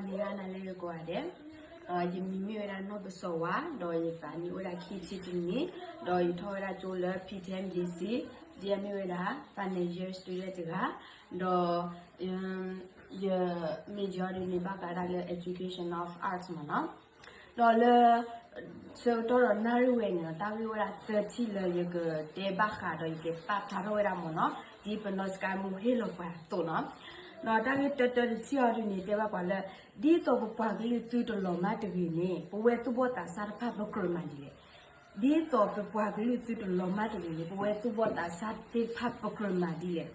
ဂီၤနံၤဟါနၤလၢယဂီၤဂၤဒဲး, ယမံၤမ့ၢ်ဝဲဒၣ်နီၢ်ပစီၤဝါ, ဒီးယသးနံၣ်အိၣ်ဝဲဒၣ်ခံဆံတနံၣ်, ဒီးယထီၣ်ဝဲဒၣ်ကၠိလၢ P T M D C, ဒ်အမ့ၢ်ဝဲဒၣ် final year student တဂၤ, ဒီး ယ major ဒ်န့ၣ် ဘၣ်ဃးဒၣ်လၢ Education of Arts မ့ၢ်နီၤ. ဒီးလၢ ဆၢကတီၢ်ဒီးနၣ်ရံၣ်ဝဲန့ၣ်နီၤ, တၢ်ဂ့ၢ်ဝဲဒၣ်သၢထံၣ်လၢယကတဲဘၣ်ဃးဒီးယကပာ်ဖျါထီၣ်ဝဲဒၣ်မ့ၢ်နီၤ, ဒ်ပနီၢ်စကဲမူဟ့ၣ်လီၤပှၤအသိးနီၤ. ဒီးတၢ်ဂ့ၢ်တၢတၢတထံၣ်အီၤဒ်န့ၣ် တဲဘၣ်ပှၤလၢ ဒ်သိးပပှၤကလုာ်သုတလီၤမၢ်တဂ့ၤန့ၣ် ပဝဲသူၣ်ဘီၣ်သးစၢ်တဖၣ်ပကြၢးမၤဒ်လဲၣ်. ဒ်သိးပပှၤကလုာ်သုတလီၤမၢ်တဂ့ၤန့ၣ် ပဝဲသူၣ်ဘီၣ်သးစၢ်သ့ၣ်တဖၣ်ပကြၢးမၤဒ်လဲၣ်.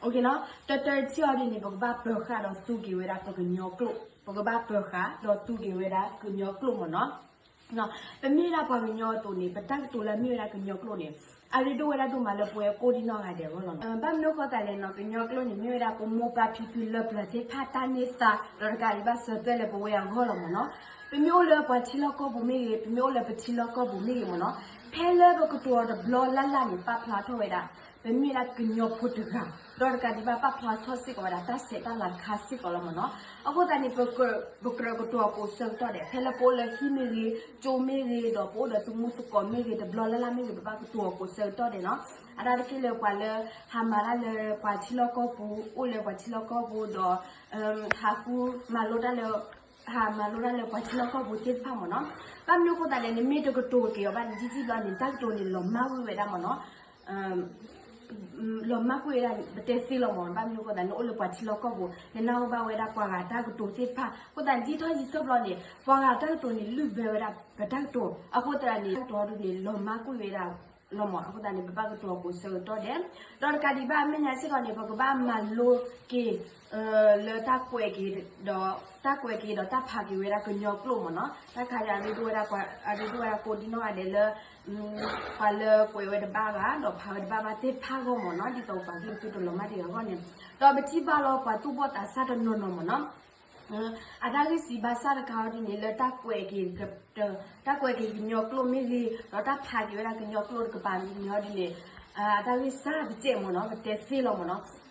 တၢတၢတထံၣ်အီၤဒ်န့ၣ် ပကဘၣ်ပၢၤဃာ်ဒီးသူက့ၤဝဲဒၣ်ပကညီကျိာ်, ပကဘၣ်ပၢၤဃာ်ဒီးသူက့ၤဝဲဒၣ်ကညီကျိာ်မ့ၢ်နီၤ. ပမ့ၢ်ဒၣ်ပှၤကညီအသိးန့ၣ် ပတၢ်ကတိၤလၢအမ့ၢ်ဝဲဒၣ်ကညီကျိာ်န့ၣ် အရ့ဒိၣ်ဝဲဒၣ်ဒိၣ်မးလၢပဝဲကိးဒံနီၢ်ဂၤဒဲးအဂီၢ်လီၤ. ဘၣ်မနုၤအဃိသတးလဲၣ်နီၤ, ကညီကျိာ်န့ၣ် မ့ၢ်ဝဲဒၣ်ပမိၢ်ပၢ်ဖံဖုလၢပျၢၤသ့ၣ်တဖၣ်တၢ်န့ၢ်သါ, ဒီးတကးဒံးဘၣ်စၢၤသွဲၣ်လၢပဝဲအဂီၢ်လီၤမ့ၢ်နီၤ. ပမ့ၢ်အိၣ်လၢပှၤထံလီၢ်ကီၢ်ပူၤမ့ၢ်ဂ့ၤ, ပမ့ၢ်အိၣ်လၢပထံလီၢ်ကီၢ်ပူၤမ့ၢ်ဂ့ၤမ့ၢ်နီၤ, ဖဲလၢပကတိၤအီၤတဘျီလၢ်လၢ်န့ၣ် ပာ်ဖျါထီၣ်ဝဲဒၣ် ပမ့ၢ်ဒၣ်ကညီဖိတဂၤ, ဒီးတကးဒံးဘၣ်ပာ်ဖျါထီၣ်စ့ၢ်ကီးဝဲဒၣ်တၢ်ဆဲးတၢ်လၤတခါစ့ၢ်ကီးလီၤမ့ၢ်နီၤ. အဃိသတးန့ၣ် ပကြၢးကတိၤအီၤကိးဆၢကတီၢ်ဒဲး ဖဲလၢပအိၣ်လၢဟံၣ်မ့ၢ်ဂ့ၤ, ကၠိမ့ၢ်ဂ့ၤ, ဒီးပအိၣ်ဒီးသူမူသကိးမ့ၢ်ဂ့ၤ, တဘျီလၢ်လၢ်မ့ၢ်ဂ့ၤ, ပဘၣ်ကတိၤအီၤကိးဆၢကတီၢ်ဒဲးနီၤ. အတၢ်တက့ၢ်လၢပှၤလၢ ဟးမၤတၢ်လၢပှၤထံလီၢ်ကီၢ်ပူၤ, အိၣ်လၢပှၤထံလီၢ်ကီၢ်ပူၤဒီး ဟးဃုမၤလိတၢ်လၢ ဟးမၤလိတၢ်လၢပှၤထံလီၢ်ကီၢ်ပူၤသ့ၣ်တဖၣ်မ့ၢ်နီၤ. ဘၣ်မနုၤအဃိသတးလဲၣ်, နမ့ၢ်တကတိၤက့ၤအီၤဘၣ်န့ၣ် ဒ်စံးဘျီန့ၣ် တၢ်ကတိၤန့ၣ်လီၤမၢ်ကွံာ်ဝဲဒၣ်မ့ၢ်နီၤ. လီၤမၢ်ကွံာ်ဝဲဒၣ် ပတဲသ့လီၤမ့ၢ်နီၤ. ဘၣ်မနုၤအဃိသတး နအိၣ်လၢပှၤထံလီၢ်ကီၢ်ပူၤ နနၢ်ဟူဘၣ်ဝဲဒၣ်ပှၤဂၤတၢ်ကတိၤသ့ၣ်တဖၣ်အဃိသတး ဒ်ထီၣ်ယံၤထီၣ်ဘျီန့ၣ် ပှၤဂၤတၢ်ကတိၤန့ၣ် လုၢ်ဘၢဝဲဒၣ်ပတၢ်ကတိၤ အဃိသတးန့ၣ် တၢ်ကတိၤဒ်န့ၣ် လီၤမၢ်ကွံာ်ဝဲဒၣ် လီၤမ့ၢ်နီၤ. အဃိသတးန့ၣ် ပဘၣ်ကတိၤအီၤကိးဆၢကတီၢ်ဒဲး ဒီးတကးဒံးဘၣ်အမဲာ်ညါစ့ၢ်ကီးန့ၣ် ပကဘၣ်မၤလိက့ၤ လၢတၢ်ကွဲးက့ၤဒီး တၢ်ကွဲးက့ၤဒီးတၢ်ဖးက့ၤဝဲဒၣ်ကညီကျိာ်မ့ၢ်နီၤ. တၢ်ခါအရ့ဒိၣ်ဝဲဒၣ် အရ့ဒိၣ်ဝဲဒၣ်ကိးဒံနီၢ်ဂၤဒဲးလၢ ပှၤလၢကွဲးဝဲတဘၣ်ဘၣ် ဒီးဖးဝဲတဘၣ်ဘၣ်သ့ၣ်တဖၣ်အဂီၢ်မ့ၢ်နီၤ. ဒ်သိးပှၤကလုာ်သုတလီၤမၢ်တဂ့ၤအဂီၢ်န့ၣ် ဒီးပထံၣ်ဘၣ်လီၤပှၤသူၣ်ဘီၣ်သးစၢ်တနီၤနီၤမ့ၢ်နီၤ အတၢ်ဂ့ၢ်စံးဘၣ်ဆၣ်တခါအီၤဒ်န့ၣ် လၢတၢ်ကွဲးက့ၤ တၢ်ကွဲးက့ၤကညီကျိာ်မ့ၢ်ဂ့ၤ ဒီးတၢ်ဖးက့ၤဝဲဒၣ်ကညီကျိာ်တကပၤမ့ၢ်ဂ့ၤအီၤဒ်န့ၣ် အတၢ်ဂ့ၢ်စၢ်တစဲးမ့ၢ်နီၤ ပတဲသ့လီၤမ့ၢ်နီၤ.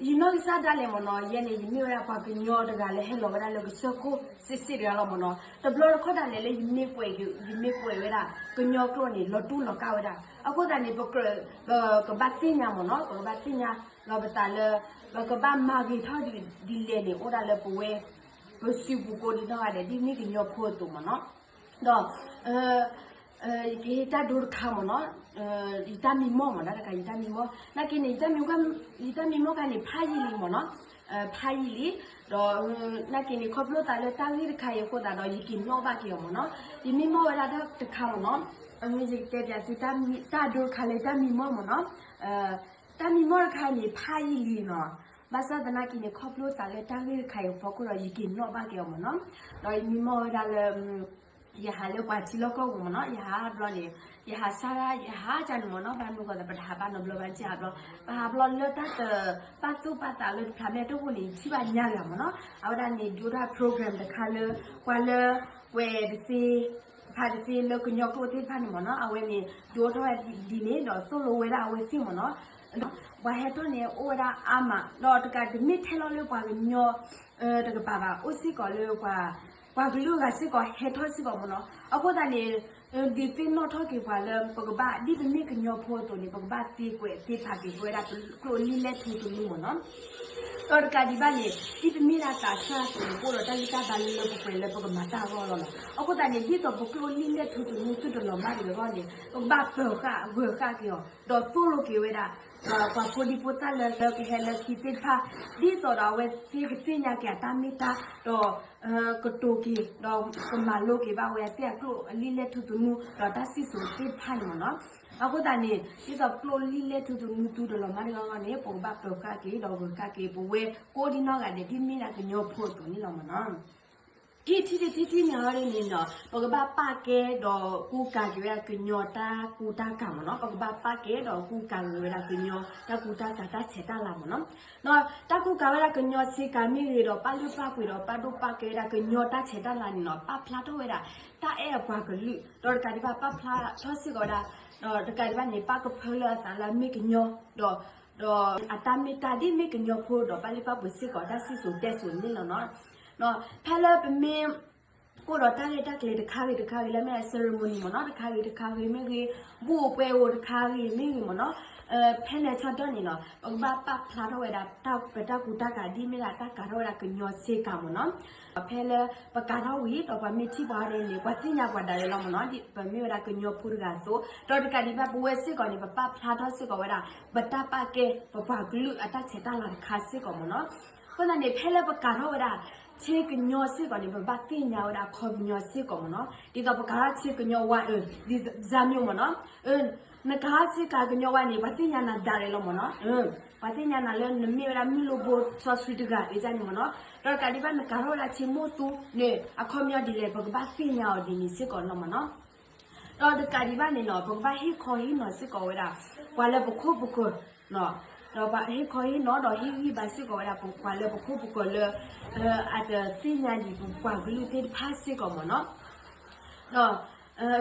ယနီၢ်ကစၢ်ဒၣ်လဲာ်မ့ၢ်နီၤ ယဲန့ၣ် ယမ့ၢ်ဝဲဒၣ်ပှၤကညီတဂၤလၢဟဲလီၤဝဲဒၣ်လၢကစၢၢ်ခိၣ်စ့ၢ်စ့ၢ်တဂၤလီၤမ့ၢ်နီၤ. တဘျီတခီၣ်ဒၣ်လဲာ်လၢယမ့ၢ်ကွဲးက့ၤ ယမ့ၢ်ကွဲးဝဲဒၣ် ကညီကျိာ်န့ၣ် လီၤတူၢ်လီၤကါဝဲဒၣ် အဃိသတးန့ၣ် ပကြၢး ပကဘၣ်သ့ၣ်ညါမ့ၢ်နီၤ ပကဘၣ်သ့ၣ်ညါ လီၤပသးလၢ ပကဘၣ်မၤဂ့ၤထီၣ်ဒ်လဲၣ်န့ၣ် အိၣ်ဒၣ်လၢပဝဲ ပစုပူၤကိးဒံနီၢ်ဂၤဒဲး ဒ်မ့ၢ်ကညီဖိအသိးမ့ၢ်နီၤ. ဒီး ယကဟ့ၣ်တၢ်ဒိတခါမ့ၢ်နီၤ, ယတၢ်မံမီၢ်မ့ၢ်နီၤ တခါ ယတၢ်မံမီၢ် နာ်က့န့ၣ် ယတၢ်မံမီၢ်ခါန့ၣ် ဖးယံာ်လံမ့ၢ်နီၤ, ဖးယံာ်လံ, ဒီး နာ်က့န့ၣ် ခီဖျိသးလၢတၢ်ဂ့ၢ်တခါအံၤအဃိသတးဒီး ယက့ၤနီၣ်ဘၣ်က့ၤအီၤမ့ၢ်နီၤ, ယမံမီၢ်ဝဲဒၣ်တၢ်တခါမ့ၢ်နီၤ, ယကတဲပၠးသုတၢ်ဒိတခါလၢယတၢ်မံမီၢ်မ့ၢ်နီၤ, တၢ်မံမီၢ်တခါအံၤန့ၣ် ဖးယံာ်လံနီၤ, ဘၣ်ဆၣ်သနာ်က့န့ၣ် ခီဖျိသးလၢတၢ်ဂ့ၢ်တခါအံၤအဖီခိၣ်ဒီး ယက့ၤနီၣ်ဘၣ်က့ၤအီၤမ့ၢ်နီၤ, ဒီးယမံမီၢ်ဝဲဒၣ်လၢ ယဟးလၢပှၤထံလီၢ်ကီၢ်ပူၤမ့ၢ်နီၤ, ယဟးဘျီန့ၣ်, ယဟးစါဒၣ် ယဟးကန့ၣ်မ့ၢ်နီၤ, ဘၣ်မနုၤဃိသး ပတဟးဘၣ်နီတဘျီဘၣ် ကဟးဘျီ, ပဟးဘျီလၢတၢ်တပာ်သူၣ်ပာ်သးလၢတဖျးမဲာ်တအိၣ်န့ၣ် ယထံၣ်ဘၣ်ညါလၢၤမ့ၢ်နီၤ, အဝဲဒၣ်န့ၣ် ဒုးအိၣ်ထီၣ် program တခါလၢ ပှၤလၢ ကွဲးတသ့ ဖးတသ့လၢကညီကျိာ်သ့ၣ်တဖၣ်န့ၣ်မ့ၢ်နီၤ, အဝဲန့ၣ် ဒုးအိၣ်ထီၣ်ဝဲဒ်န့ၣ်ဒီးသိၣ်လိဝဲဒၣ်အဝဲသ့ၣ်မ့ၢ်နီၤ, ပှၤဟဲထီၣ်န့ၣ် အိၣ်ဝဲဒၣ်အါမး ဒီးတကးတမ့ၢ်ထဲလီၤလၢပှၤကညီ တကပၤဘၣ် အိၣ်စ့ၢ်ကီးလၢ ပှၤကလုာ်အဂၤစ့ၢ်ကီးဟဲထီၣ်စ့ၢ်ကီးမ့ၢ်နီၤ, အဃိသတးန့ၣ် ဒုးသ့ၣ်နီၣ်ထီၣ်က့ၤပှၤလၢ ပကဘၣ်ဒ်ပမ့ၢ်ကညီဖိအသိးန့ၣ် ပကဘၣ်သ့ကွဲးသ့ဖးက့ၤပဝဲဒၣ်ကျိာ်လံာ်လဲၢ်ထူသနူမ့ၢ်နီၤ, ဒီးတကးဒံးဘၣ်န့ၣ် ဒ်ပမ့ၢ်ဒၣ်သးစၢ်အသိးန့ၣ် ပအိၣ်ဒီးတၢ်ဂံၢ်တၢ်ဘါလၢလၢပှဲၤပှဲၤလၢပကမၤတၢ်အဂီၢ်လီၤနီၤ, အဃိသတးန့ၣ် ဒ်သိးပကျိာ်လံာ်လဲၢ်ထူသနူသုတလီၤမၢ်တဂ့ၤအဂီၢ်န့ၣ် ပကဘၣ်ပၢၤဃာ်ဂၢၤဃာ်က့ၤအီၤ ဒီးသိၣ်လိက့ၤဝဲဒၣ် ပှၤဖိဒံဖိသၣ်လၢလၢကဟဲလၢခံသ့ၣ်တဖၣ် ဒ်သိးဒီးအဝဲသ့ၣ်ကသ့ၣ်ညါက့ၤအတၢ်မ့ၢ်တၢ် ဒီး ကတိၤက့ၤ ဒီးကမၤလိက့ၤဘၣ်ဝဲသ့ၣ်အကျိာ်လံာ်လဲၢ်ထူသနူ ဒီးတၢ်စံၣ်စိၤသ့ၣ်တဖၣ်န့ၣ်မ့ၢ်နီၤ, အဃိသတးန့ၣ် ဒ်သိးကျိာ်လံာ်လဲၢ်ထူသနူသုတလီၤမၢ်တဂ့ၤအဂီၢ်န့ၣ် ပကဘၣ်ပၢၤဃာ်က့ၤ ဒီးဂၢၤဃာ်က့ၤ ပဝဲကိးဒံနီၢ်ဂၤဒဲးဒ်မ့ၢ်ဒၣ်ကညီဖိအသိးန့ၣ်လီၤမ့ၢ်နီၤ. ထံၣ်ထံၣ်တထံၣ်ထံၣ်န့ၣ်အီၤဒ်န့ၣ်နီၤ ပကဘၣ်ပာ်ကဲဒီးကူကၤက့ၤဝဲဒၣ်ကညီတၢ်ကူတၢ်ကၤမ့ၢ်နီၤ, ပကဘၣ်ပာ်ကဲဒီးကူကၤက့ၤဝဲဒၣ်ကညီတၢ်ကူတၢ်ကၤတၢ်ဆဲးတၢ်လၤမ့ၢ်နီၤ, ဒီးတၢ်ကူကၤဝဲဒၣ်ကညီဆ့ကၤမ့ၢ်ဂ့ၤဒီး ပာ်လုၢ်ပာ်ပှ့ၤဒီးပာ်ဒိၣ်ပာ်ကဲဝဲဒၣ်ကညီတၢ်ဆဲးတၢ်လၤန့ၣ်နီၤ ပာ်ဖျါထီၣ်ဝဲဒၣ် တၢ်အဲၣ်အပှၤကလုာ် ဒီးတကးဒံးဘၣ်ပာ်ဖျါထီၣ်စ့ၢ်ကီးဝဲဒၣ် ဒီးတကးဒံးဘၣ်န့ၣ် ပာ်ကဖၢလၢအသးလၢအမ့ၢ်ကညီ ဒီး ဒီးအတၢ်မ့ၢ်တၢ်ဒ်မ့ၢ်ကညီဖိဒီး ပာ်လုၢ်ပာ်ပှ့ၤစ့ၢ်ကီးတၢ်စံၣ်စိၤတဲစိၤန့ၣ်လီၤနီၤ. ဖဲလၢပမ့ၢ် အိၣ်ဒီးတၢ်ရဲၣ်တၢ်ကျဲၤတခါဂ့ၤတခါဂ့ၤ လၢမ့ၢ် ceremony မ့ၢ်နီၤ, တခါဂ့ၤတခါဂ့ၤမ့ၢ်ဂ့ၤ, ဘူၣ်အိၣ်ပွဲအိၣ်တခါဂ့ၤမ့ၢ်ဂ့ၤမ့ၢ်နီၤ, ဖဲလဲၣ်ဆီတၢၢ်န့ၣ်နီၤ ပကဘၣ်ပာ်ဖျါထီၣ်ဝဲဒၣ် ပတၢ်ကူတၢ်ကၤဒ်မ့ၢ်ဒၣ်တၢ်ကၤထီၣ်ဝဲဒၣ်ကညီဆ့ကၤမ့ၢ်နီၤ. ဖဲလၢပကၤထီၣ်ဝံၤဒီးပှၤမ့ၢ်ထံၣ်ပှၤန့ၣ် ပှၤသ့ၣ်ညါပှၤဒၣ်လဲာ်လီၤမ့ၢ်နီၤ, ပမ့ၢ်ဝဲဒၣ်ကညီဖိတဂၤအသိး, ဒီးတကးဒံးဘၣ် ပဝဲစ့ၢ်ကီးန့ၣ် ပပာ်ဖျါထီၣ်စ့ၢ်ကီးဝဲဒၣ် ပတၢ်ပာ်ကဲ ပပှၤကလုာ်အတၢ်ဆဲးတၢ်လၤတခါစ့ၢ်ကီးမ့ၢ်နီၤ. အဃိသတးန့ၣ် ဖဲလၢပကၤထီၣ်ဝဲဒၣ် ဆ့ကညီစ့ၢ်ကီးန့ၣ် ပဘၣ်သ့ၣ်ညါဝဲဒၣ်အခီပညီစ့ၢ်ကီးမ့ၢ်နီၤ. ဒ်သိးပကၤထီၣ်ဆ့ကညီဝါ ဒ်စၢ်မ့ၢ်မ့ၢ်နီၤ, နကၤထီၣ်ဆ့ကၤကညီဝါန့ၣ် ပှၤသ့ၣ်ညါနၤဒၣ်လဲာ်လီၤမ့ၢ်နီၤ, ပှၤသ့ၣ်ညါနၤလၢနမ့ၢ်ဝဲဒၣ်မုၢ်လိၣ်ဘိစီဆှံတဂၤအံၤန့ၣ်မ့ၢ်နီၤ. ဒီးတကးဒံးဘၣ် နကၤထီၣ်ဝဲဒၣ်ဆ့မိၢ်သူန့ၣ် အခီပညီဒ်လဲၣ် ပကဘၣ်သ့ၣ်ညါအီၤဒ်န့ၣ်စ့ၢ်ကီးလီၤမ့ၢ်နီၤ. ဒီးတကးဒံးဘၣ်န့ၣ်နီၤ ပကဘၣ်ဟ့ၣ်ခီဟ့ၣ်နီၤစ့ၢ်ကီးဝဲဒၣ် ပှၤလၢပခိၣ်ပဃၢၤ, ဒီးဟ့ၣ်ခီဟ့ၣ်နီၤဒီးဟ့ၣ်ဂံၢ်ဘါစ့ၢ်ကီးဝဲဒၣ် ပှၤလၢပခိၣ်ပဃၢၤလၢ အတသ့ၣ်ညါဒံးပပှၤကလုာ်သ့ၣ်တဖၣ်စ့ၢ်ကီးမ့ၢ်နီၤ.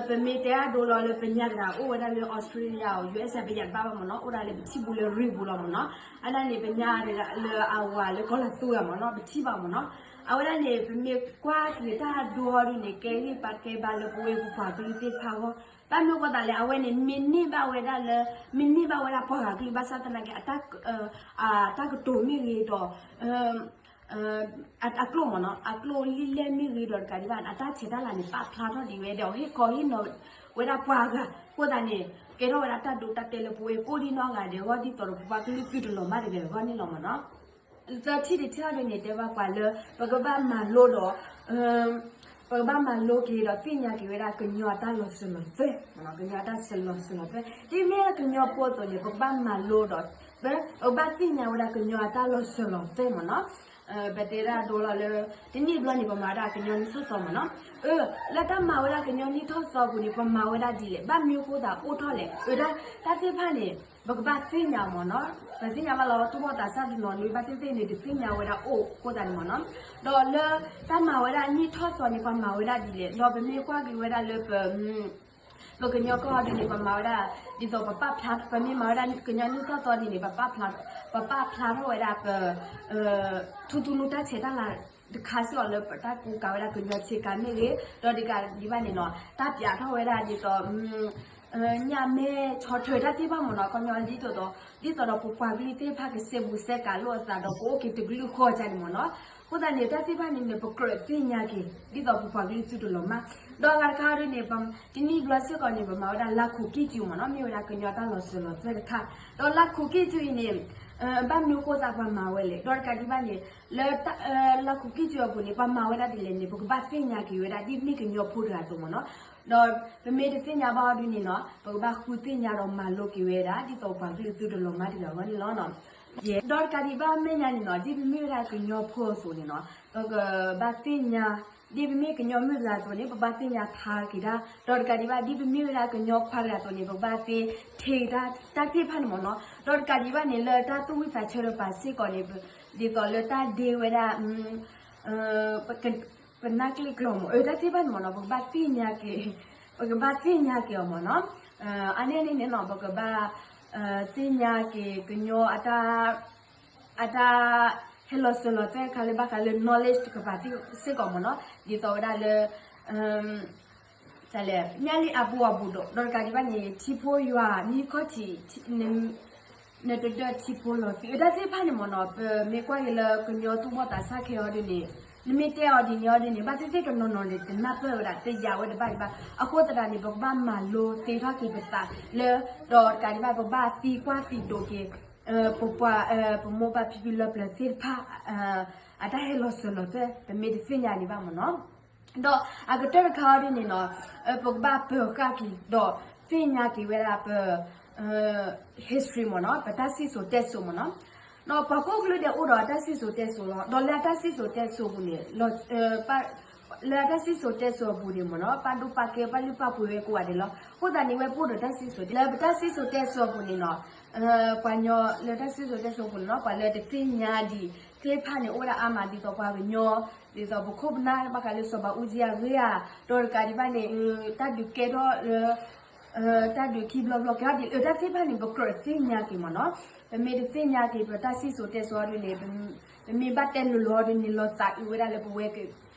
ဒီး ပမ့ၢ်တဲအဒိလီၤလၢပညါတဂၤအိၣ်ဝဲဒၣ်လၢ Australia အီၤ ယူၣ်အ့ၣ်စၢ ပယၤတဘၣ်ဘၣ်မ့ၢ်နီၤ, အိၣ်ဒၣ်လၢပထံၣ်ပူၤလၢရ့ၣ်ပူၤလီၤမ့ၢ်နီၤ. အဒၣ်န့ၣ် ပညါတဂၤလၢအဝၤလၢကီၢ်လၤသူဂၤမ့ၢ်နီၤ ပထံၣ်ဘၣ်မ့ၢ်နီၤ. အဝဲဒၣ်န့ၣ် ပမ့ၢ်ကွၢ်က့ၤတၢ်ဒိအီၤဒ်န့ၣ် ကဲဂံၢ်ဘါကဲဘါလၢပဝဲပပှၤကလုာ်သ့ၣ်တဖၣ်အဂီၢ်, ဘၣ်မနုၤအဃိသတးလဲၣ် အဝဲန့ၣ် မ့ၢ်န့ၢ်ဘၣ်ဝဲဒၣ်လၢ မ့ၢ်န့ၢ်ဘၣ်ဝဲဒၣ်ပှၤဂၤကလုာ် ဘၣ်ဆၣ်သနာ်က့ အတၢ်ကတိၤမ့ၢ်ဂ့ၤဒီး အကျိာ်မ့ၢ်နီၤ, အကျိာ်လံာ်လဲၢ်မ့ၢ်ဂ့ၤဒီးတကးဒံးဘၣ် အတၢ်ဆဲးတၢ်လၤန့ၣ် ပာ်ဖျါထီၣ်ဒံးဝဲဒီး ဟ့ၣ်ခီဟ့ၣ်နီၤဝဲဒၣ်ပှၤဂၤအဃိသတးန့ၣ် ကဲထီၣ်ဝဲဒၣ်တၢ်ဒိတၢ်တဲာ်လၢပဝဲကိးဒံနီၢ်ဂၤဒဲးအဂီၢ် ဒ်သိးဒီးပပှၤကလုာ်သုတလီၤမၢ်တဂ့ၤအဂီၢ်န့ၣ်လီၤမ့ၢ်နီၤ. သၢထံၣ်တထံၣ်အံၤဒ်န့ၣ် တဲဘၣ်ပှၤလၢ ပကဘၣ်မၤလိဒီး ပကဘၣ်မၤလိက့ၤဒီးသ့ၣ်ညါက့ၤဝဲဒၣ်ကညီအတၢ်လီၤစၢၤလီၤသွဲၣ်, ကညီအတၢ်လီၤစၢၤလီၤသွဲၣ် ဒ်မ့ၢ်ကညီဖိအသိးန့ၣ် ပကဘၣ်မၤလိဒီး ပကဘၣ်သ့ၣ်ညါဝဲဒၣ်ကညီအတၢ်လီၤစၢၤလီၤသွဲၣ်မ့ၢ်နီၤ. ပတဲဒၣ်ဒိလီၤလၢ တနံၣ်ဘျီန့ၣ် ပမၤဝဲဒၣ်ကညီနံၣ်ထီၣ်သီမ့ၢ်နီၤ. လၢတၢ်မၤဝဲဒၣ်ကညီနံၣ်ထီၣ်သီပူၤန့ၣ် ပမၤဝဲဒၣ်ဒ်လဲၣ်, ဘၣ်မနုၤအဃိသတးအိၣ်ထီၣ်လဲၣ်, တၢ်သ့ၣ်တဖၣ်န့ၣ် ပကဘၣ်သ့ၣ်ညါမ့ၢ်နီၤ. ပသ့ၣ်ညါဘၣ်လီၤ သူၣ်ဘီၣ်သးစၢ်တနီၤန့ၣ် ဘၣ်သ့ၣ်သ့ၣ်န့ၣ် တသ့ၣ်ညါဝဲဒၣ်အိၣ်အဃိသတးန့ၣ်မ့ၢ်နီၤ. ဒီးလၢတၢ်မၤဝဲဒၣ်နံၣ်ထီၣ်သီန့ၣ် ပမၤဝဲဒၣ်ဒ်လဲၣ်, ဒီးပမ့ၢ်ကွၢ်က့ၤဝဲဒၣ်လၢပ ပကညီကီၢ်ဒ်န့ၣ် ပမၤဝဲဒၣ် ဒ်သိးပပာ်ဖျါ ပမ့ၢ်မၤဝဲဒၣ်ကညီနံၣ်ထီၣ်သီဒ်န့ၣ် ပပာ်ဖျါ ပပာ်ဖျါထီၣ်ဝဲဒၣ်ပ ထူသနူတၢ်ဆဲးတၢ်လၤတခါစ့ၢ်ကီးလၢပတၢ်ကူကၤဝဲဒၣ်ကညီဆ့ကၤမ့ၢ်ဂ့ၤ, ဒီးတကးဒံးဘၣ်န့ၣ်နီၤ တၢ်ပျးထီၣ်ဝဲဒၣ်ဒ်သိး ညၣ်မဲဆီၣ်ထွဲတၢ်သ့ၣ်တဖၣ်မ့ၢ်နီၤ ကညီဒ်သိးဒီး ဒ်သိးဒီးပပှၤကလုာ်သ့ၣ်တဖၣ်ကစဲဘူးစဲကၤလိာ်အသးဒီးကအိၣ်က့ၤတကလုာ်ဃီအဂီၢ်န့ၣ်မ့ၢ်နီၤ. အဃိသတးန့ၣ် တၢ်သ့ၣ်တဖၣ်န့ၣ်န့ၣ် ပကြၢးသ့ၣ်ညါက့ၤ ဒ်သိးပပှၤကလုာ်သုတလီၤမၢ်. ဒီးအဂၤတခါဒ်န့ၣ် တနံၣ်ဘျီစ့ၢ်ကီးန့ၣ် ပမၤဝဲဒၣ်လါခူးကံၢ်စုမ့ၢ်နီၤ မ့ၢ်ဝဲဒၣ်ကညီတၢ်လီၤစၢၤလီၤသွဲၣ်တခါ, ဒီးလါခူးကံၢ်စုအံၤန့ၣ် ဘၣ်မနုၤအဃိသတးပှၤမၤဝဲလဲၣ်, ဒီးတကးဒံးဘၣ်န့ၣ် လၢ လါခူးကံၢ်စုအပူၤန့ၣ် ပမၤဝဲဒၣ်ဒ်လဲၣ်န့ၣ် ပကဘၣ်သ့ၣ်ညါက့ၤဝဲဒၣ် ဒ်မ့ၢ်ကညီဖိတဂၤအသိးမ့ၢ်နီၤ. ဒီးပမ့ၢ်တသ့ၣ်ညါဘၣ်အီၤဒ်န့ၣ်နီၤ ပကဘၣ်ဃုသ့ၣ်ညါဒီးမၤလိက့ၤဝဲဒၣ် ဒ်သိးပပှၤကလုာ်သုတလီၤမၢ်တဂ့ၤအဂီၢ်န့ၣ်လီၤ. ဒီးတကးဒံးဘၣ်အမဲာ်ညါန့ၣ်နီၤ ဒ်ပမ့ၢ်ဝဲဒၣ်ကညီဖိအသိးန့ၣ်နီၤ ပကဘၣ်သ့ၣ်ညါ ဒ်ပမ့ၢ်ကညီမုၢ်တဂၤအသိးန့ၣ် ပဘၣ်သ့ၣ်ညါဖးက့ၤတၢ်, ဒီးတကးဒံးဘၣ် ဒ်ပမ့ၢ်ဝဲဒၣ်ကညီခွါတဂၤအသိးန့ၣ် ပဘၣ်သ့ထံၣ်တၢ် တၢ်သ့ၣ်တဖၣ်န့ၣ်မ့ၢ်နီၤ. ဒီးတကးဒံးဘၣ်န့ၣ် လၢတၢ်သူၣ်ဝံၣ်သးဆၢတပၤစ့ၢ်ကီးန့ၣ် ဒ်သိးလၢတၢ်ဒ့ဝဲဒၣ် ပနၢ်ကျ့ၣ်ကျီၢ်မ့ၢ် တၢ်သ့ၣ်တဖၣ်န့ၣ်မ့ၢ်နီၤ ပကဘၣ်သ့ၣ်ညါက့ၤ ပကဘၣ်သ့ၣ်ညါက့ၤအီၤမ့ၢ်နီၤ. အါန့ၢ်န့ၣ်နီၤ ပကဘၣ် သ့ၣ်ညါက့ၤကညီအတၢ် အတၢ်ဟဲလီၤစၢၤလီၤသွဲၣ်တခါလၢဘၣ်ဃးလၢ knowledge တကပၤစ့ၢ်ကီးမ့ၢ်နီၤ ဒ်သိးဝဲဒၣ်လၢ ညၣ်လံအပူၤအဘူးဒီး ဒီးတကးဒံးဘၣ်န့ၣ် ထံဖိယွၤမံခီၣ်ထံး နတဒၢထံဖိလီၤသံး တၢ်သ့ၣ်တဖၣ်န့ၣ်မ့ၢ်နီၤ ပမ့ၢ်ကွၢ်က့ၤလၢကညီသူၣ်ဘီၣ်သးစၢ်ခဲအံၤဒ်န့ၣ် နမ့ၢ်တဲအီၤဒ်န့ၣ်အီၤဒ်န့ၣ် ဘၣ်သ့ၣ်သ့ၣ်တနီၤနီၤန့ၣ် တနၢ်ပၢၢ်ဝဲဒၣ် တယာ်ဝဲတဘၣ်တဘၣ် အဃိသတးန့ၣ် ပကဘၣ်မၤလိသ့ထီၣ်က့ၤပသးလၢ ဒီးတကးဒံးဘၣ် ပဘၣ်သံကွၢ်သံဒိးက့ၤ ပပှၤ ပမိၢ်ပၢ်ဖံဖုလၢပျၢၤသ့ၣ်တဖၣ် အတၢ်ဟဲလီၤစၢၤလီၤသွဲၣ် ပမ့ၢ်တသ့ၣ်ညါဒံးဘၣ်မ့ၢ်နီၤ. ဒီးအကတၢၢ်တခါအံၤဒ်န့ၣ်နီၤ ပကဘၣ်ပၢၤဃာ်က့ၤ ဒီးသ့ၣ်ညါက့ၤဝဲဒၣ်ပ history မ့ၢ်နီၤ ပတၢ်စံၣ်စိၤတဲစိၤမ့ၢ်နီၤ. ဒီးပှၤကိးကလုာ်ဒဲးအိၣ်ဒီးအတၢ်စံၣ်စိၤတဲစိၤလီၤ. ဒီးလၢအတၢ်စံၣ်စိၤတဲစိၤအပူၤန့ၣ် လၢအတၢ်စံၣ်စိၤတဲစိၤအပူၤန့ၣ်မ့ၢ်နီၤ ပာ်ဒိၣ်ပာ်ကဲ ပာ်လုၢ်ပာ်ပှ့ၤဝဲကိးဂၤဒဲးလီၤ. အဃိသတးန့ၣ် ဝဲပအိၣ်ဒီးတၢ်စံၣ်စိၤ လၢပတၢ်စံၣ်စိၤတဲစိၤအပူၤန့ၣ်နီၤ ပှၤကညီလၢတၢ်စံၣ်စိၤတဲစိၤအပူၤန့ၣ်နီၤ ပှၤလၢတသ့ၣ်ညါဒံးသ့ၣ်တဖၣ်န့ၣ် အိၣ်ဝဲဒၣ်အါမး ဒ်သိးပှၤကညီ ဒ်သိးပခိၣ်ပနၢ်ဘၣ်ဃးလၢစီၤဘးအူကၠံအဂ့ၢ်ဧါ ဒီးတကးဒံးဘၣ်န့ၣ် တၢ်ဒုးကဲထီၣ်လၢ တၢ်ဒုးခံဘျီဘျီကဲအီၤဒ်အံၤ တၢ်သ့ၣ်တဖၣ်န့ၣ် ပကြၢးသ့ၣ်ညါက့ၤမ့ၢ်နီၤ. ပမ့ၢ်တသ့ၣ်ညါက့ၤ ပတၢ်စံၣ်စိၤတဲစိၤအီၤဒ်န့ၣ် ပမ့ၢ်ဘၣ်တဲလိၤလိၤအီၤဒ်န့ၣ် လီၤသးအုးဝဲဒၣ်လၢပဝဲ လီ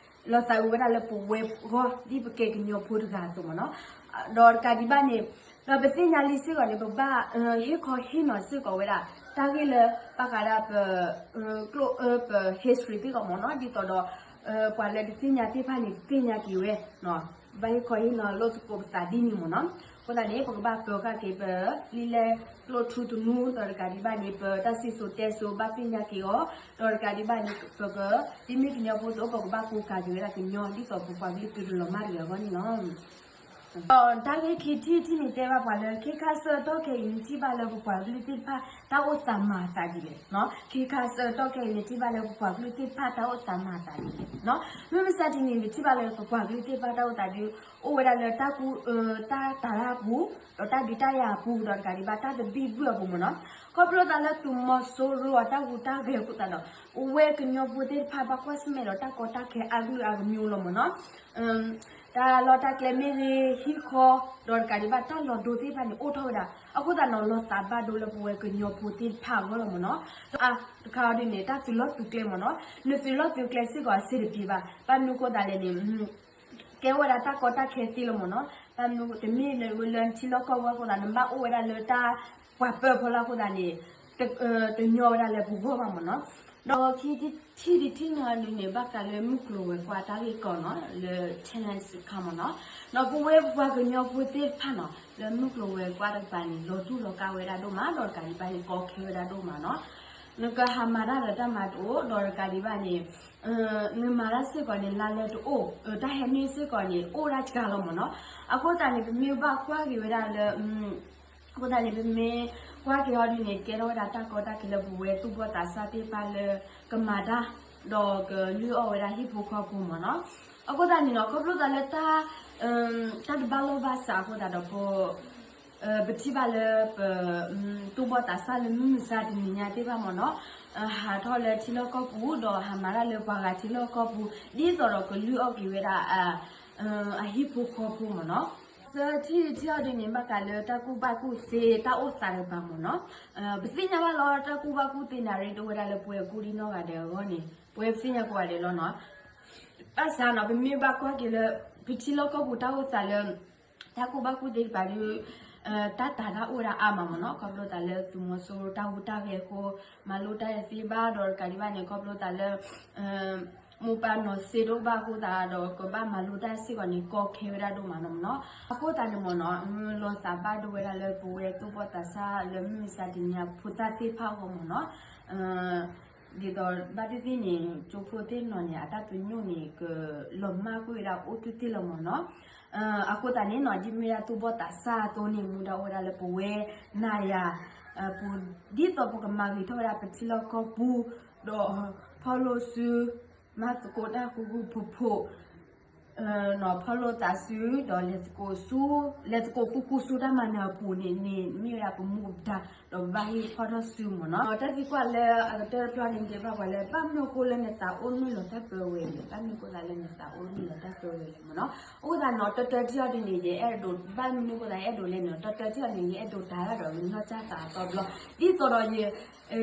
ၤသးအုးဝဲဒၣ်လၢပဝဲဂီၢ် ဒ်ပကဲကညီဖိတဂၤအသိးမ့ၢ်နီၤ. ဒီးတကးဒံးဘၣ်န့ၣ် ဒီးပသ့ၣ်ညါလံစ့ၢ်ကီးန့ၣ် ပဘၣ်ဟ့ၣ်ခီဟ့ၣ်နီၤစ့ၢ်ကီးဝဲဒၣ် တၢ်ဂ့ၢ်လၢဘၣ်ဃးဒၣ်ပ ကျိၣ်အၢပ history သ့ၣ်ကီးမ့ၢ်နီၤ ဒ်သိးဒီး ပှၤလၢတသ့ၣ်ညါသ့ၣ်တဖၣ်န့ၣ် သ့ၣ်ညါက့ၤဝဲ ဘၣ်ဟ့ၣ်ခီဟ့ၣ်နီၤလိာ်သကိးပသးဒ်န့ၣ်မ့ၢ်နီၤ. အဃိသတးန့ၣ် ပကဘၣ်ပၢၤဃာ်က့ၤပလံာ်လဲၢ်ကျိၣ်ထူသနူ ဒီးတကးဒံးဘၣ်န့ၣ် ပတၢ်စံၣ်စိၤတဲစိၤဘၣ်သ့ၣ်ညါက့ၤအီၤ ဒီးတကးဒံးဘၣ်န့ၣ် ပက ဒ်မ့ၢ်ကညီဖိအသိး ပကဘၣ်ကိးကးက့ၤဝဲဒၣ်ကညီ ဒ်သိးပပှၤကလုာ်သုးတလီၤမၢ်တဂ့ၤအဂီၢ်န့ၣ်လီၤ. တၢ်ဂ့ၢ်ခံထံၣ်တထံၣ်န့ၣ် တဲဘၣ်ပှၤလၢ ခ့ခါဆၢကတီၢ်ခဲအံၤန့ၣ် ထံၣ်ဘၣ်လၢပပှၤကလုာ်သ့ၣ်တဖၣ် တၢ်အိၣ်သးမၤအသးဒ်လဲၣ်. ခ့ခါဆၢကတီၢ်ခဲအံၤန့ၣ် ထံၣ်ဘၣ်လၢပပှၤကလုာ်သ့ၣ်တဖၣ် တၢ်အိၣ်သးမၤအသးဒ်လဲၣ်. မုၢ်မဆါတနံၤန့ၣ် ထံၣ်ဘၣ်လၢပပှၤကလုာ်သ့ၣ်တဖၣ် တၢ်အိၣ်သးဒ် အိၣ်ဝဲဒၣ်လၢတၢ်ကူ တၢ်တၤလၢအပူၤ ဒီးတၢ်ဒုးတၢ်ယၤအပူၤ ဒီးတကးဒံးဘၣ် တၢ်သဘံၣ်ဘုၣ်အပူၤမ့ၢ်နီၤ. ခီဖျိသးလၢသုးမီၤစိရိၤအတၢ်ဟူးတၢ်ဂဲၤအဃိသတးဒီး ပဝဲကညီဖိသ့ၣ်တဖၣ်ဘၣ်ကွၢ်ဆၢၣ်မဲာ်ဒီးတၢ်ကီတၢ်ခဲအကလုာ်အကမျိုးလီၤမ့ၢ်နီၤ. တၢ်လီၢ်တၢ်ကျဲမ့ၢ်ဂ့ၤ ဟံၣ်ဃီ ဒီးတကးဒံးဘၣ် တၢ်လီၤဒိသ့ၣ်တဖၣ်န့ၣ် အိၣ်ထီၣ်ဝဲဒၣ် အဃိသတးန့ၣ် လီၤသးဘၣ်ဒိလၢပဝဲကညီဖိသ့ၣ်တဖၣ်အဂီၢ်လီၤမ့ၢ်နီၤ. ဒီးအါတခါအီၤဒ်န့ၣ် တၢ်သုးလီၢ်သုးကျဲမ့ၢ်နီၤ နသုးလီၢ်သုးကျဲစ့ၢ်ကီးအဆင်တပြေဘၣ် ဘၣ်မနုၤအဃိသတးလဲၣ်န့ၣ် ကဲဝဲဒၣ်တၢ်ကီတၢ်ခဲသ့လီၤမ့ၢ်နီၤ. ဘၣ်မနုၤတမ့ၢ်လၢထံလီၢ်ကီၢ်ပူၤအဃိသတး နဘၣ်အိၣ်ဝဲဒၣ်လၢတၢ်ပှၤပၢဖီလာ်အဃိသတးန့ၣ် တညီဝဲဒၣ်လၢပဂီၢ်ဘၣ်မ့ၢ်နီၤ. ဒီးခံထံၣ်တထံၣ်န့ၣ်ဒ်န့ၣ် ဘၣ်ဃးလၢမုၢ်ကျိၤဝဲၤကွာ်တၢ်ဂ့ၢ်ကီနီၤ လၢ Thailand စခါမ့ၢ်နီၤ. ဒီးပဝဲပပှၤကညီဖိသ့ၣ်တဖၣ်နီၤ လၢမုၢ်ကျိၤဝဲၤကွာ်တကပၤန့ၣ် လီၤတူၢ်လီၤကာ်ဝဲဒၣ်ဒိၣ်မး ဒီးတကးဒံးဘၣ်န့ၣ် ကီခဲဝဲဒၣ်ဒိၣ်မးနီၤ. နကဟးမၤတၢ်ဒီးတၢ်မၤတအိၣ် ဒီးတကးဒံးဘၣ်န့ၣ် နမၤတၢ်စ့ၢ်ကီးန့ၣ် လါလဲတအိၣ် တၢ်ဟဲနုာ်စ့ၢ်ကီးန့ၣ် အိၣ်ဒၣ်စှၤလီၤမ့ၢ်နီၤ. အဃိသတးန့ၣ် ပမ့ၢ်ဘၣ်ကွၢ်က့ၤဝဲဒၣ်လၢ အဃိသတးန့ၣ် ပမ့ၢ်ကွၢ်က့ၤအီၤဒ်န့ၣ် ကဲထီၣ်ဝဲဒၣ်တၢ်ကီတၢ်ခဲလၢပဝဲသူၣ်ဘီၣ်သးစၢ်သ့ၣ်တဖၣ်လၢကမၤတၢ် ဒီးကလုၢ်အီၣ်ဝဲဒၣ်ဟံၣ်ဖိဃီဖိမ့ၢ်နီၤ. အဃိသတးန့ၣ်နီၤ ခီဖျိသးလၢတၢ် တၢ်တဘၣ်လိာ်ဘၣ်စးအဃိသတးဒီး ပ ပထံၣ်ဘၣ်လၢပ သူၣ်ဘီၣ်သးစၢ်လၢမုၢ်မဆါတနံၤညါသ့ၣ်တဖၣ်မ့ၢ်နီၤ ဟးထီၣ်လၢထံလီၢ်ကီၢ်ပူၤ ဒီးဟးမၤတၢ်လၢပှၤဂၤထံလီၢ်ကီၢ်ပူၤ ဒ်သိးဒီးကလုၢ်အီၣ်က့ၤဝဲဒၣ် အဟံၣ်ဖိဃီဖိမ့ၢ်နီၤ. သၢထံၣ်တထံၣ်အီၤဒ်န့ၣ် ဘၣ်ဃးလၢတၢ်ကူၣ်ဘၣ်ကူၣ်သ့တၢ်အိၣ်သးတကပၤမ့ၢ်နီၤ. ပသ့ၣ်ညါဘၣ်လီၤ တၢ်ကူၣ်ဘၣ်ကူၣ်သ့န့ၣ် ရ့ဒိၣ်ဝဲဒၣ်လၢပဝဲကူၣ်ဒံနီၢ်ဂၤဒဲးအဂီၢ်န့ၣ် ပဝဲပသ့ၣ်ညါကိးဂၤဒဲးလီၤနီၤ. ဘၣ်ဆၣ်နီၤ ပမ့ၢ်ဘၣ်ကွၢ်က့ၤလၢ ပထံလီၢ်ကီၢ်ပူၤတၢ်အိၣ်သးလၢ တၢ်ကူၣ်ဘၣ်ကူၣ်သ့တကပၤဒုး တၢ်တၤတၢ်အိၣ်ဝဲဒၣ်အါမးမ့ၢ်နီၤ. ခီဖျိသးလၢသုးမီၤစိရိၤတၢ်ဟူးတၢ်ဂဲၤအဃိ မၤလိတၢ်ယၤသ့ဘၣ်ဒီးတကးဒံးဘၣ်န့ၣ် ခီဖျိသးလၢ မိၢ်ပၢ်နီၢ်စ့တအိၣ်ဘၣ်အဃိသတးဒီး ကဘၣ်မၤလိတၢ်စ့ၢ်ကီးန့ၣ် ကီခဲဝဲဒၣ်ဒိၣ်မးနီၤမ့ၢ်နီၤ. အဃိသတးန့ၣ်မ့ၢ်နီၤ လီၤသးဘၣ်ဒိဝဲဒၣ်လၢပဝဲသူၣ်ဘီၣ်သးစၢ်လၢမုၢ်မဆါတနံၤဖိသၣ်သ့ၣ်တဖၣ်အဂီၢ်မ့ၢ်နီၤ. ဒ်သိးဘၣ်သ့ၣ်သ့ၣ်န့ၣ် ကၠိဖိသ့ၣ်နီၤန့ၣ် အတၢ်ပညိၣ်န့ၣ် ကလီၤမၢ်ကွံာ်ဝဲဒၣ်အိၣ်တ့ၢ်တ့ၢ်လီၤမ့ၢ်နီၤ. အဃိသတးန့ၣ်နီၤ ဒ်မ့ၢ်ဒၣ်သူၣ်ဘီၣ်သးစၢ်အသိးန့ၣ် မူဒါအိၣ်ဝဲဒၣ်လၢပဝဲနၤယၤ ပူၤ ဒ်သိးပကမၤဂ့ၤထီၣ်ဝဲဒၣ်ပထံလီၢ်ကီၢ်ပူၤ ဒီးဖီၣ်လိာ်စု မၤသကိးတၢ်ဃူဃူဖိးဖိး ဖီၣ်လိာ်သးစု ဒီးလဲၤသကိးဆူ လဲၤသကိးဃူဃူဆူတၢ်မၤနၢၤအပူၤန့ၣ်န့ၣ် မ့ၢ်ဝဲဒၣ်ပမူပဒါ ဒီးပဘၣ်ဟ့ၣ်ဖီၣ်ထီၣ်စုမ့ၢ်နီၤ. တၢ်သံကွၢ်လၢအကတၢၢ်တဖျၢၣ်န့ၣ် တဲဘၣ်ပှၤလၢ ဘၣ်မနုၤအဃိလၢနသးအိၣ်နုာ်လီၤတၢ်ပၢဝဲလဲၣ်, ဘၣ်မနုၤအဃိသးလၢနသးအိၣ်နုာ်လီၤတၢ်ပၢဝဲလဲၣ်မ့ၢ်နီၤ. အဃိသတးနီၤ တၢတၢတထံၣ်အီၤဒ်န့ၣ် ယအဲၣ်ဒိး ဘၣ်မနုၤအဃိသးယအဲၣ်ဒိးလဲၣ်န့ၣ် တၢတၢတထံၣ်အီၤန့ၣ် ယအဲၣ်ဒိးတၤတၢ်ဒီးနီၢ်ကစၢ်သးအသီတဘျီ ဒ်သိးဒီးယ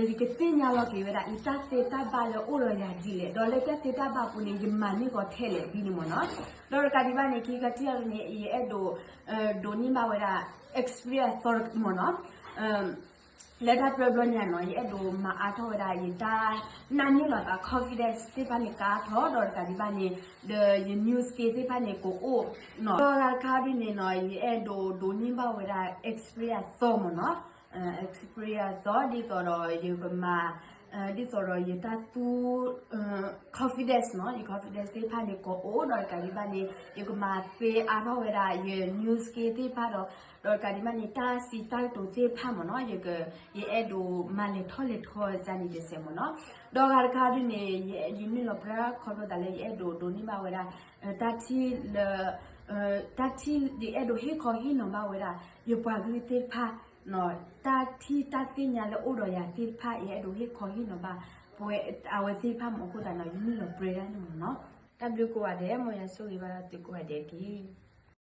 ယကသ့ၣ်ညါလီၤက့ၤဝဲဒၣ် ယတၢ်သ့တၢ်ဘၣ်လၢအိၣ်ဒီးယၤဒ်လဲၣ်, ဒီးလၢတၢ်သ့တၢ်ဘၣ်အပူၤန့ၣ် ယမၤန့ၢ်ကီးထဲလဲၣ်ဒ်န့ၣ်မ့ၢ်နီၤ. ဒီးတကးဒံးဘၣ်န့ၣ် ခံခါတထံၣ်အီၤန့ၣ် ယအဲၣ်ဒိး ဒိးန့ၢ်ဘၣ်ဝဲဒၣ် experience သီမ့ၢ်နီၤ. လၢတၢ်တဘျီဘျီန့ၣ်နီၤ ယအဲၣ်ဒိးမၤအါထီၣ်ဝဲဒၣ် ယတၢ်နာ်န့ၢ်လီၤသး confidence သ့ၣ်တဖၣ်န့ၣ် ကအါထီၣ် ဒီးတကးဒံးဘၣ်န့ၣ် ဒီးယ new skill သ့ၣ်တဖၣ်န့ၣ် ကအိၣ်နီၤ. ဒီးတခါဒ်န့ၣ်နီၤ ယအဲၣ်ဒိးဒိးန့ၢ်ဘၣ်ဝဲဒၣ် experience သီမ့ၢ်နီၤ. experience သီ ဒ်သိးဒီး ယကမၤ ဒ်သိးဒီးယတၢ်သူ confidence နီၤ ယ confidence သ့ၣ်တဖၣ်န့ၣ် ကအိၣ်ဒီးတကးဒံးဘၣ်န့ၣ် ယကမၤသ့အါထီၣ်ဝဲဒၣ် ယ new skill သ့ၣ်တဖၣ်ဒီး ဒီးတကးဒံးဘၣ်န့ၣ် တၢ်စံးတၢ်ကတိၤသ့ၣ်တဖၣ်မ့ၢ်နီၤ ယက ယအဲၣ်ဒိးမၤလဲၤထီၣ်လဲၤထီကန့ၣ်တစဲးမ့ၢ်နီၤ. ဒီးဂၤတခါဒ်န့ၣ် ယ ယနုာ်လီၤပြၢခီဖျိသးလၢ ယအဲၣ်ဒိးဒိးန့ၢ်ဘၣ်ဝဲဒၣ် တၢ်ထံၣ်လၢ တၢ်ထံၣ် ယအဲၣ်ဒိးဟ့ၣ်ခီဟ့ၣ်နီၤဘၣ်ဝဲဒၣ် ယပှၤကလုာ်သ့ၣ်တဖၣ် တၢ်ထံၣ်တၢ်သ့ၣ်ညါလၢအိၣ်ဒီးယၤသ့ၣ်တဖၣ် ယအဲၣ်ဒိးဟ့ၣ်ခီဟ့ၣ်နီၤဘၣ် ပဝဲအဝဲသ့ၣ်တဖၣ်မ့ၢ်အဃိသတးနီၤ ယနုာ်လီၤပြၢဒၣ်န့ၣ်မ့ၢ်နီၤ. တၢ်ဘျုးကိးဂၤဒဲး မ်ယွၤဆိၣ်ဂ့ၤဘၣ်သုကိးဂၤဒဲးတက့ၢ်.